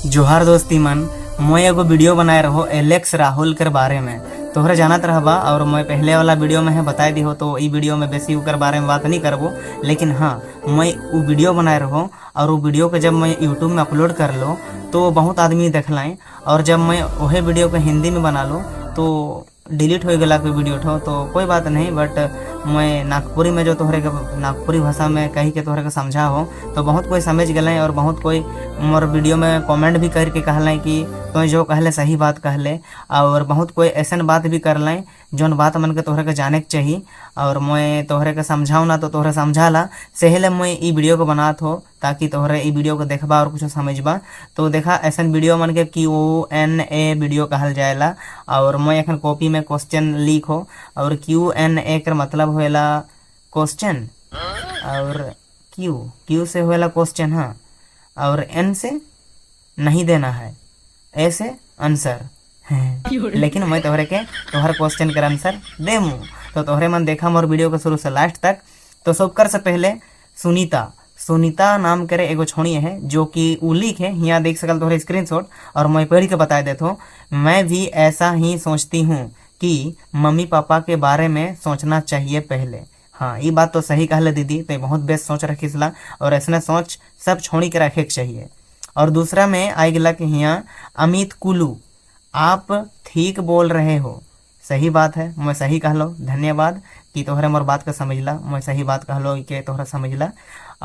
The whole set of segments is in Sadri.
जोहार दोस्ती मन, मैं एगो वीडियो बनाए रहो एलेक्स राहुल के बारे में। तोहरे जानत रहबा और मैं पहले वाला वीडियो में है बताई दी हो, तो ई वीडियो में बेसी उकर बारे में बात नहीं करबो। लेकिन हाँ, मैं वो वीडियो बनाए रहो और वो वीडियो के जब मैं यूट्यूब में अपलोड कर लो तो बहुत आदमी देखलाए और जब मैं वही वीडियो के हिंदी में बना लो तो डिलीट हो गया कोई वीडियो ठो। तो कोई बात नहीं, बट मैं नागपुरी में जो तोहरे के नागपुरी भाषा में कही के तोहरे के समझा हो तो बहुत कोई समझ गए और बहुत कोई मोर वीडियो में कमेंट भी करके कहलें कि तुम जो कहले सही बात कहले और बहुत कोई ऐसन बात भी कर लें जोन बात मन के तोहरे के जाने के चाहिए और मैं तोहरे के समझाऊँ ना तो तोहरे समझाला। सहेले मैं ई वीडियो को बनात हो ताकि तोहरे ई वीडियो को देखबा और कुछ समझबा। तो देखा, ऐसन वीडियो मन के क्यू एन ए वीडियो कहल जाएला और मैं एखन कॉपी में क्वेश्चन लिख हो और क्यू एन ए कर मतलब होएला क्वेश्चन और क्यू क्यू से होएला क्वेश्चन, हाँ, और एन से नहीं देना है, ए से आंसर। लेकिन मैं तोहरे के तोहर क्वेश्चन के आंसर देमू, तो तोहरे मन देखा मोर वीडियो के शुरू से लास्ट तक। तो सबकर से पहले सुनीता, सुनीता नाम करे एगो छोड़ी है जो कि उ लिख है। यहाँ देख सकल तोहरे स्क्रीनशॉट और मैं पढ़ के बता देता हूँ। मैं भी ऐसा ही सोचती हूँ कि मम्मी पापा के बारे में सोचना चाहिए पहले। हाँ, ये बात तो सही कहले दीदी, तो बहुत बेस्ट सोच रखी और ऐसने सोच सब छोड़ी के रखे के चाहिए। और दूसरा में आई गला कि यहाँ अमित कुलू, आप ठीक बोल रहे हो, सही बात है, मैं सही कहलो, धन्यवाद कि तोहरे मोर बात का समझला। मैं सही बात कहलो कि तोहरा समझला।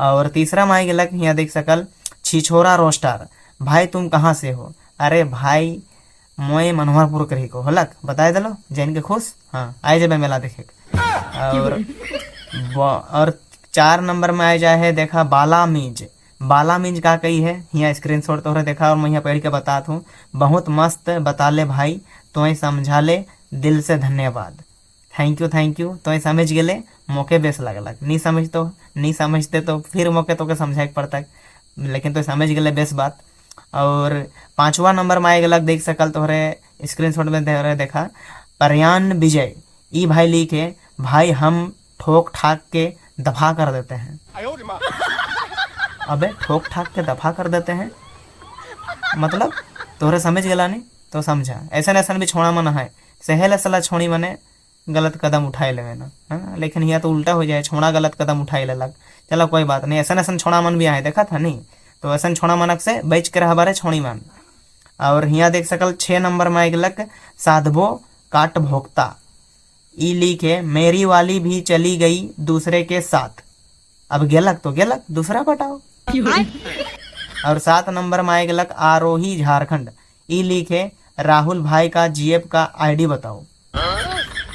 और तीसरा में आई गला कि यहाँ देख सकल छिछोरा रोस्टार, भाई तुम कहाँ से हो? अरे भाई, मैं मनोहरपुर के को होलक, बताए दिलो जैन के खुश। हाँ, आए जब मेला देखे। और 4 नंबर में आए जाए है, देखा, बाला मीज। बाला मीज का कही है, यहाँ स्क्रीन शॉट तोहरे देखा और मैं यहाँ पढ़ के बतात हूँ। बहुत मस्त बता ले भाई, तो समझा ले, दिल से धन्यवाद। Thank you, thank you. तो समझ गेले, मौके बेस लगलक। नहीं समझ तो नहीं समझते तो फिर मौके तो के समझाए पड़ता, लेकिन तो समझ गेले, बेस बात। और पांचवा नंबर में आए गलक, देख सकल तोहरे स्क्रीनशॉट में तोहरे देखा, परयान विजय। ई भाई लिखे, भाई हम ठोक ठाक के दफा कर देते हैं। अबे, ठोक ठाक के दफा कर देते हैं मतलब तोहरे समझ गला नहीं तो समझा। ऐसा ऐसा भी छोड़ा मन है, सहल सला छोड़ी मने गलत कदम उठाए लेवे ना। हाँ, लेकिन यहाँ तो उल्टा हो जाए, छोड़ा गलत कदम उठाए लेलक। चलो, कोई बात नहीं, ऐसा ऐसा छोड़ा मन भी आए, देखा था नहीं? तो ऐसा छोड़ा मनक से बच के रह छोड़ी मन। और यहाँ देख सकल 6 नंबर में आगलक साधबो काट भोक्ता। ई लिखे, मेरी वाली भी चली गई दूसरे के साथ। अब गेलक तो गेलक, दूसरा पटाओ। और 7 नंबर में आए गलक आरोही झारखंड। ई लिखे, राहुल भाई का जीएफ का आईडी बताओ।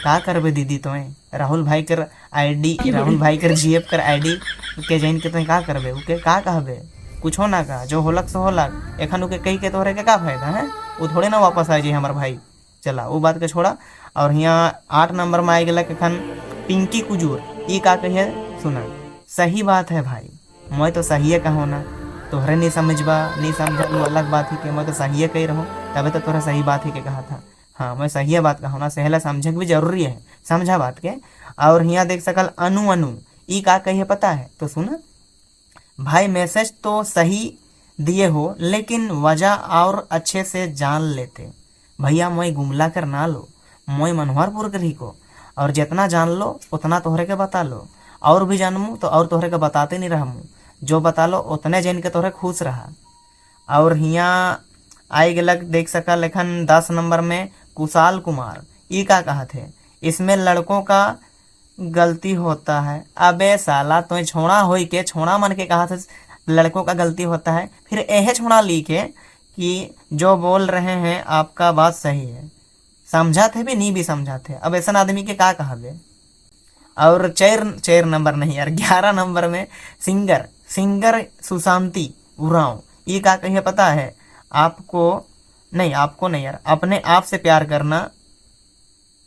का करबे दीदी तो राहुल भाई कर आईडी? राहुल भाई कर जीएफ कर आईडी के जान के तो का करबे? उके का कहबे? कुछो ना कहा, जो होलक सो होलक। एखन उके कही के तोहरे के का फायदा है? वो थोड़े ना वापस आ जाए हमार भाई। चला, वो बात के छोड़ा। और यहाँ 8 नंबर में आई गलक एखन पिंकी कुजूर। ई का कहिए, सुना। सही बात है भाई, मैं तो सही कहो ना, तोहरे नहीं समझबा, नहीं समझ वो अलग बात ही के मैं तो सही कही रहो, तबे तो तोहरा सही बात ही के कहा था। हाँ, मैं सही बात कहा ना, सहला समझे भी जरूरी है, समझा बात के। और यहाँ देख सकल अनु अनु। ई का कही पता है? तो सुना। भाई, मैसेज तो सही दिए हो, लेकिन वजह और अच्छे से जान लेते। भैया, मैं गुमला कर ना लो, मैं मनोहरपुर कर ही को और जितना जान लो उतना तोहरे के बता लो और भी जानमू तो और तोहरे के बताते नहीं रहमू। जो बता लो उतने जान के तोहरे खुश रहा। और हिया आई गलक, देख सकल एखन 10 नंबर में कुशाल कुमार। ई का कहा थे, इसमें लड़कों का गलती होता है। अबे साला, तो छोड़ा होई के छोड़ा मन के कहा थे लड़कों का गलती होता है। फिर एहे छोड़ा लिखे कि जो बोल रहे हैं आपका बात सही है। समझा थे भी नहीं भी समझा थे। अब ऐसा आदमी के का कहा? और चार चार नंबर नहीं यार, 11 नंबर में सिंगर सिंगर सुशांति उरांव। ये का कहिए पता है आपको? नहीं, आपको नहीं यार, अपने आप से प्यार करना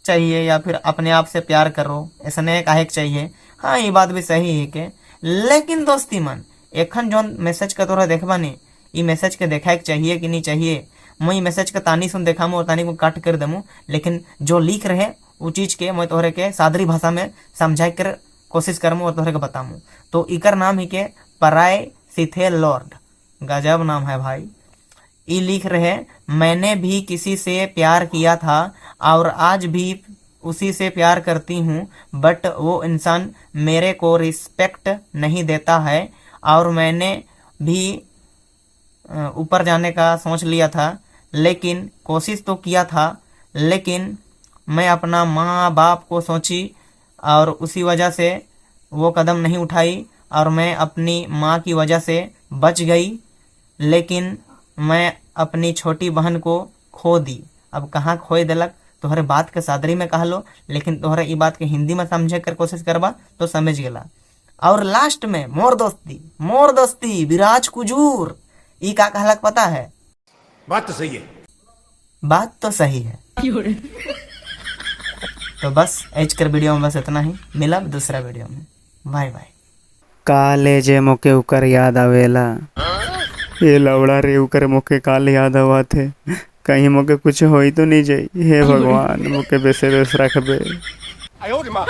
चाहिए या फिर अपने आप से प्यार करो, ऐसा नहीं काहे चाहिए। हाँ, ये बात भी सही है के, लेकिन दोस्ती मन, एखन जोन मैसेज का तोरा देखबा नहीं, ई मैसेज के देखा चाहिए कि नहीं चाहिए? मैं मैसेज के तानी सुन देखा और तानी को कट कर दमू, लेकिन जो लिख रहे वो चीज के मैं तोहरे के सादरी भाषा में समझाए कर कोशिश करमू और तोहरे के बतामू। तो इकर नाम ही के पराय सिथे लॉर्ड। गजब नाम है भाई। ई लिख रहे, मैंने भी किसी से प्यार किया था और आज भी उसी से प्यार करती हूँ, बट वो इंसान मेरे को रिस्पेक्ट नहीं देता है और मैंने भी ऊपर जाने का सोच लिया था, लेकिन कोशिश तो किया था, लेकिन मैं अपना माँ बाप को सोची और उसी वजह से वो कदम नहीं उठाई और मैं अपनी माँ की वजह से बच गई, लेकिन मैं अपनी छोटी बहन को खो दी। अब कहाँ खोए दिलक तोहरे बात के सादरी में कह लो, लेकिन तोहरे ई बात के हिंदी में समझे कर कोशिश करबा तो समझ गेला। और लास्ट में मोर दोस्ती विराज कुजूर ई का कहलक पता है? बात तो सही है। बात तो सही है। तो बस आज कर वीडियो में बस इतना ही, मिलब दूसरा वीडियो में, बाय बाय। काले जे मोके उकर याद आवेला। ये लवड़ा रे, उकर मोके काल याद आवाथे। कहीं मोके कुछ होई तो नहीं जाई। हे भगवान, मोके बेसे बेस रखबे। 哎呦我的妈！